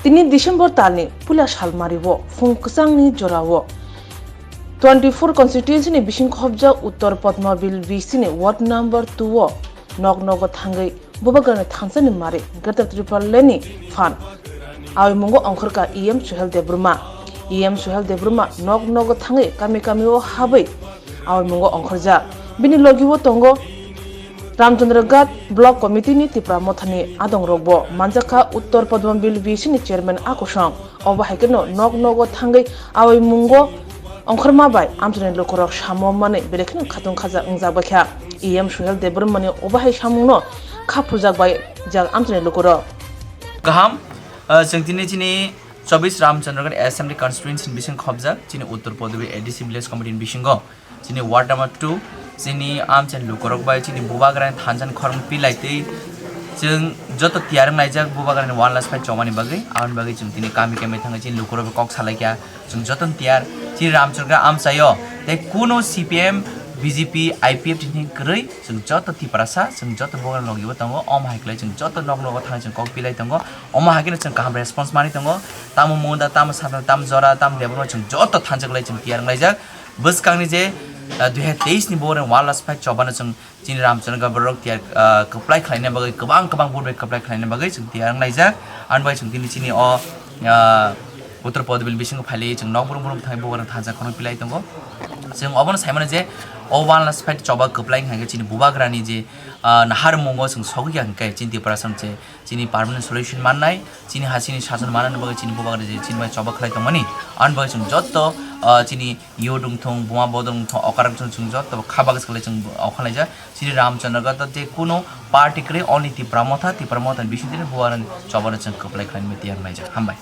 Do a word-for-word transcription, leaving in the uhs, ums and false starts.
Tini December talni puila salmario phung kwchangni jorao twenty four constituency ni bising khobjak Uttor Padmabil B C ni ward number two o nok nogo thangwi Bubagrani thansa ni mari Greater Tipraland ni phan. Aboni mungo ongkhorkha E M Suhel Debbarma. E M Suhel Debbarma nok nogo thangwi kami kami o habwi aboni mungo ongkhorjak. Bini logi o tongo Ramchandra Ghat Block Committee ni Tipra Mothani adong rokbo manjakha Uttor Padmabil B C ni chairman a kosong. Obo hai kheno nok nogo thangwi aboni mungo ongkhorma bai amchaini lukurok samo manwi belai kheno khatung khajak wngjak baikha. E M Suhel Debbarmani obo hai samungno kha phurjak bai jak amchaini lukurok. Kaham, ah, chwng tini chini chobbish Ramchandragarh Assembly Constituency ni bising khobjak chini Uttor Padmabil A D C Village Committee ni bisingo chini ward number two, chini amchaini lukurok bai chini Bubagrani thansa ni khorang pilai twi chwng joto tiyar wnglaijak Bubagrani one last fight chobani bagwi. Aboni bagwi chwng tini kami kami thangwi chini lukurok bai kok salaikha, chwng joto tiyar. Chini Ramchandra amchaio tei kuno C P M, B J P, I P F T ni kwrwi chwng joto Tiprasa, chwng joto Bubagrani logi o tongo. Omo hai khlai chwng joto nok nogo thangwi chwng kok pilai tongo. Omo hai kheno chwng kaham response manwi tongo. Tamo Munda, tamo Satna, tamo Jora, tamo Debbarma, chwng joto thansa kwlai chwng tiyar wnglaijak. Bwskangni je, ah, dui hazar teis ni Bubagrani one last fight chobano chwng chini Ramchandragarh borok tiyar, ah, kwplai khlaina bagwi, kwbang kwbang vote bai kwplai khlaina bagwi chwng tiyar wnglaijak. Ani bai chwng tini chini o, ah, Uttor Padmabil bisingo phailwi chwng nok brum brum thangwi Bubagrani thansa khorang pilai tongo. Chwng obono sai mano je o one last fight choba kwplai wngkha khe chini Bubagrani je, ah, naharmungo chwng sogwi ya hwnkhe chini Tiprasa se chini permanent solution mannai, chini ha chini sason manani bagwi chini Bubagrani je chini bai choba khlai tongmani. Ani bagwi chwng jotto, ah, chini youth wngthung, buma bodol wngthung, okra wngthung, chwng jotto kha bagwi se khlai chwng okha laijak. Chini Ramchandragarh to je kuno party kwrwi, only Tipra Motha, Tipra Motha ni bisingtwi Bubagrani chobano chwng kwplai khlainani tiyar wnglaijak. Hambai.